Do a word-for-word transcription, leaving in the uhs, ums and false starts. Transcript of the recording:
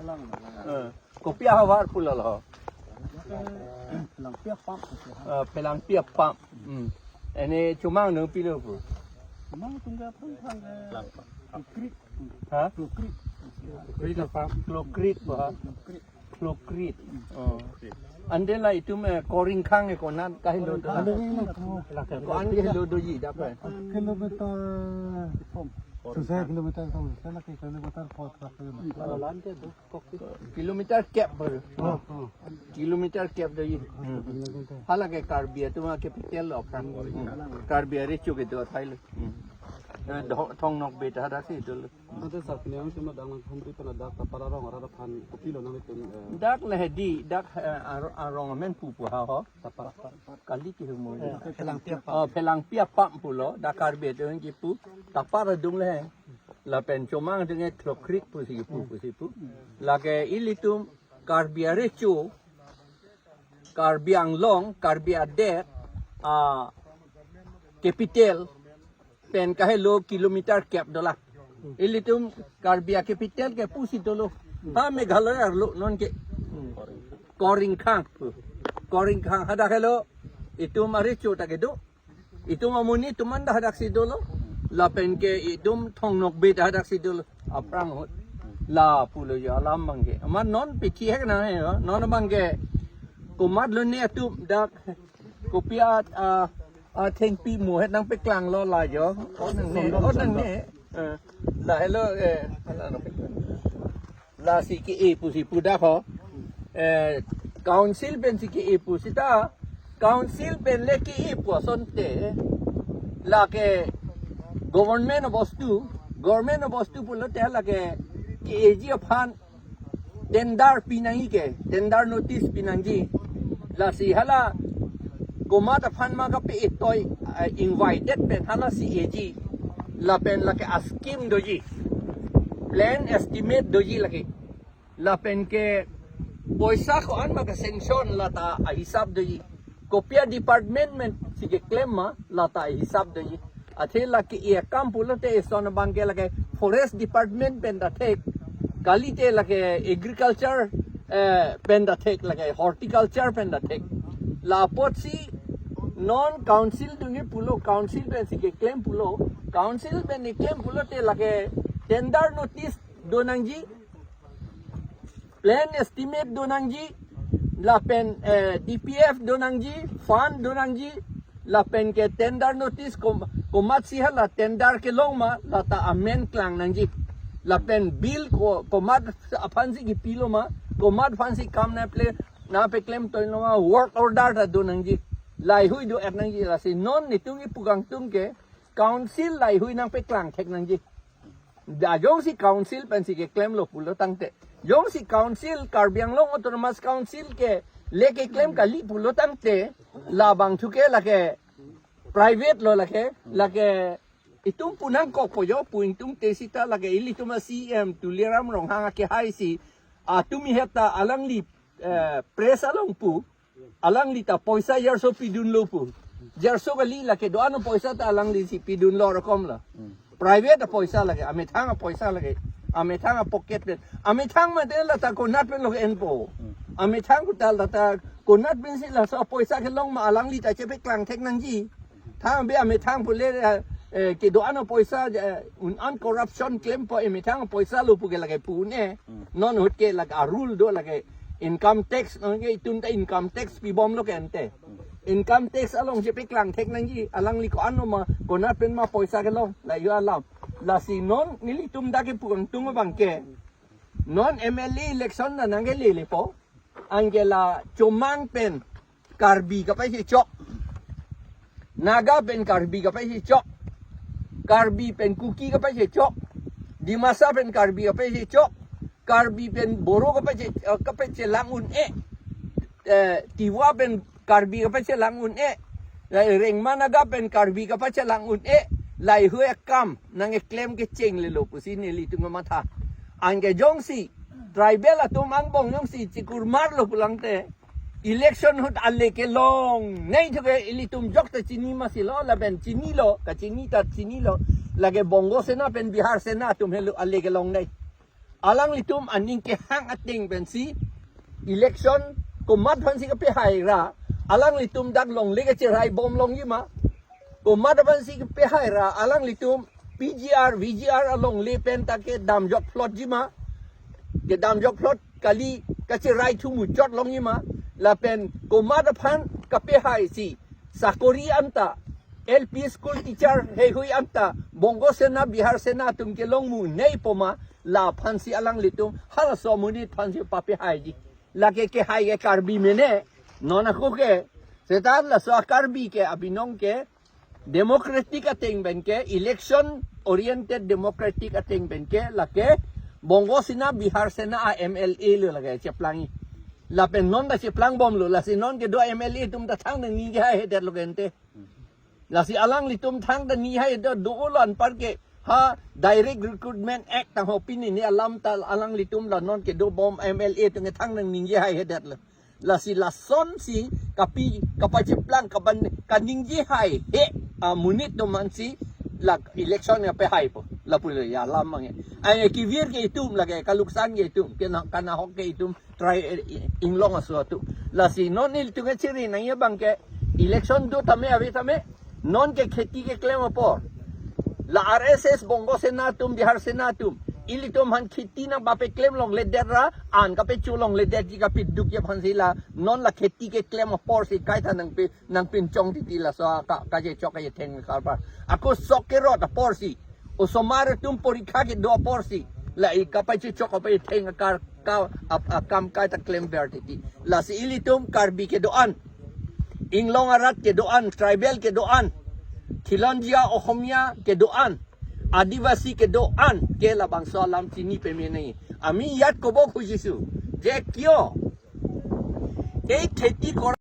Eh, kopi ahavar pulo lo? Phelangpi apam. Eh, phelangpi apam. Hmm. Ene chomang nangpilo pu? Chomang tum ke apam apam ke. Klokrit. Ha? Klokrit. Klokrit apam. Klokrit pu ha? Klokrit. Klokrit. Oh. Ante la itum, eh, Koringkhang ke konat kahelo do? Koringkhang ke konat? Ko-an ke helo doji dak pen? Kilometer. Susah kilometer kamu. Sana ke kilometer empat belas kilometer. Kalau lantai tu. Kilometer kep baru. Oh, oh. Kilometer kep doji. Hmm. Hala ke Karbi atum a-capital lo kan. Hmm. Karbi arecho kedo athai lo. Hmm. Eh, Thong-, Thong Nokbe ta hadaksi do lo. Ante sir, pini ang cuma dang lang hum pi pena dak Tapar arong arat aphan kopilo nangtum, eh. Dak le hedi, dak, eh, ar-, arong amen pupu ha ho. Tapar. Kali ke humor. Eh, phelangpi apam. Oh, phelangpi apam pulo, dak Karbi atum kipu. Tapar adung le. Lapen chomang adung ke Klokrit pusi kipu, pusi pu. Lake ilitum Karbi arecho, Karbi Anglong, Karbi adet, ah, capital pen kahelo kilometer kep dolang. Ilitum Karbi a-capital ke pusi dolo. Ha Meghalaya arlo non ke. Koringkhang. Koringkhang hadak helo. Itum arecho ta kedo. Itum amonit atum an ta hadaksi dolo. Lapen ke itum Thong Nokbe ta hadaksi dolo. Aphrang ahut. La pulo jo alam abang ke. Amat non pithi hek na he, non abang ke. Komat lo ne atum dak kopi a, a, athengpi muhet nangpeklang lo la jo. Onang ne, onang ne. Eh, la helo, eh, hala nangpeklang. Lasi ke-e pusi pu dak ho. Eh, council pensi ke-e pu seta, council pen le ke-e pu asonte, lake government abostu, government abostu pulote lake ke-eji aphan tender pinangji ke, tender notice pinangji. Lasi hala komat aphan ma kape-e toi, ah, invited pen hala si eji. Lapen lake a-scheme doji. Plan estimate doji lake. Lapen ke poisa ko-an ma ke-sanction lata ahisap doji. Kopi a-department pensi keklem ma lata ahisap doji. Athe lake e akam pulote eson abang ke lake forest department pen ta thek. Kalite lake agriculture, eh, pen ta thek, lake horticulture pen ta thek. La apotsi non council atum ke pulo, council pensi keklem pulo. Council pen keklem pulote lake tender notice do nangji, plan estimate do nangji, lapen, eh, D P F do nangji, fund do nangji, lapen ke tender notice kom-, komatsi hala tender kelong ma, lata amen klang nangji. Lapen bill ko-, komat aphansi kipilo ma, komat aphansi kam nangple, nangpeklem toilo ma, work order ta do nangji. Laheihui do-et nangji, lasi non netum kepu kangtung ke, council laheihui nangpeklang thek nangji. Da jongsi council pensi keklemlo pulo tangte. Jongsi council, Karbi Anglong Autonomous Council ke le keklem kali pulo tangte, labang thu ke lake private lo lake, lake itum pu nangkokpo jo, pu ingtungte seta lake ilitum a-C E M Tuliram Ronghang akehai si, ah, tumi heta alangli, eh, press along pu, alangli ta poisa jarso pidunlo pu. Jarso kali lake do-an apoisa ta alanglisi pidunlo rokom la. Hmm. Private apoisa lake, amethang apoisa lake, amethang a-pocket pen. Amethang mate lata konat pen lo ke-enpo. Hmm. Amethang kuta lata konat pensi laso apoisa kelong ma alangli ta chepeklang thek nangji. Thang be amethang pule, eh, kedo-an apoisa, eh, un-an corruption klempo, amethang apoisa lo pu ke lake pu un-e. Hmm. Non ahut ke lake a-rule do lake income tax, non ke itum ta income tax pibomlo ke ante. Income tax along chepeklang thek nangji, alangli ko-an ma, konat pen ma poisa kelong, laheihui alam. Lasi non nelitum dak kepu kangtung abang ke, non M L A election ta nangkelelepo, anke la chomang pen Karbi kapaisechok, Naga pen Karbi kapaisechok, Karbi pen Kuki kapaisechok, Dimasa pen Karbi kapaisechok, Karbi pen Boro kapaise, eh, kapaiselang un-e. Eh, Tiwa pen Karbi kapaiselang un-e. Lahei Rengma Naga pen Karbi kapaiselang un-e. Laheihui akam nangkeklem kechenglelo pusi nelitum kematha. Anke jongsi tribal atum angbong jongsi chikurmarlo pulangte, election ahut ale kelongnei thu ke ilitum jokta chini masi lo, lapen chinilo, kachini ta chinilo, lake Bongo Sena pen Bihar Sena atum helo ale kelongnei. alanglitum aning kehang ateng pensi election komat aphansi kapehai ra, alanglitum dak longle kacherai bom longji ma? Komat aphansi kapehai ra alanglitum P G R, V G R alongle pen ta kedam jokplotji ma? Kedam jokplot kali, kacherai thu muchot longji ma? Lapen komat aphan kapehaisi sakori anta, L P school teacher heihui anta Bongo Sena, Bihar Sena atum kelong mu nei poma, la aphansi alanglitum halaso amonit aphansi papehaiji. Lake kehai ke Karbi mene, non ako ke, seta laso a-Karbi ke abinong ke democratic ateng pen ke, election oriented democratic ateng pen ke, lake Bongo Sena, Bihar Sena a-M L A lo lake cheplangji. Lapen non ta cheplang bomlo, lasi non kedo M L A atum ta thang nangningje haihedet lo ke ante. Lasi alanglitum thang nangningje haihedet do-o lo anpar ke, ha Direct Recruitment Act tangho pini ni alam ta alanglitum la non kedo bom M L A atum ke thang nangningje haihedet lo. Lasi lasonsi kapi, kapacheplang, kapan, kaningje haihe amonit atum aphansi la election kapehaipo. Lapu lo ya alam mange. Ai kevir ke itum lake, kaluksan ke itum, kena, kanahok ke itum, try, eh, inglong aso atum. Lasi non ilitum kechiri nangji abang ke election do tame ave tame, non ke kheti keklem apor. La R S S, Bongo Sena atum, Bihar Sena atum, ilitum aphan kheti nangpapeklem longledet ra, an kapecho longledetji, kapedukji aphansi la non la kheti keklem aporsi kaita nangpi, nangpinchong titi laso ka, kachechok kachetheng karpar. Ako sok kerot aporsi, osomar atum porikha kedo aporsi, la i kapachechok kapachetheng akar ka, ap, akam kaita klemver titi. Lasi ilitum Karbi kedo-an, inglong arat kedo-an, tribal kedo-an, Khilonjia Ohomia kedo-an, Adivasi kedo-an ke labangso alam chini peme nangji. Ami ইয়াত ক'ব খুজিছো যে কিয় এই খেতি কৰা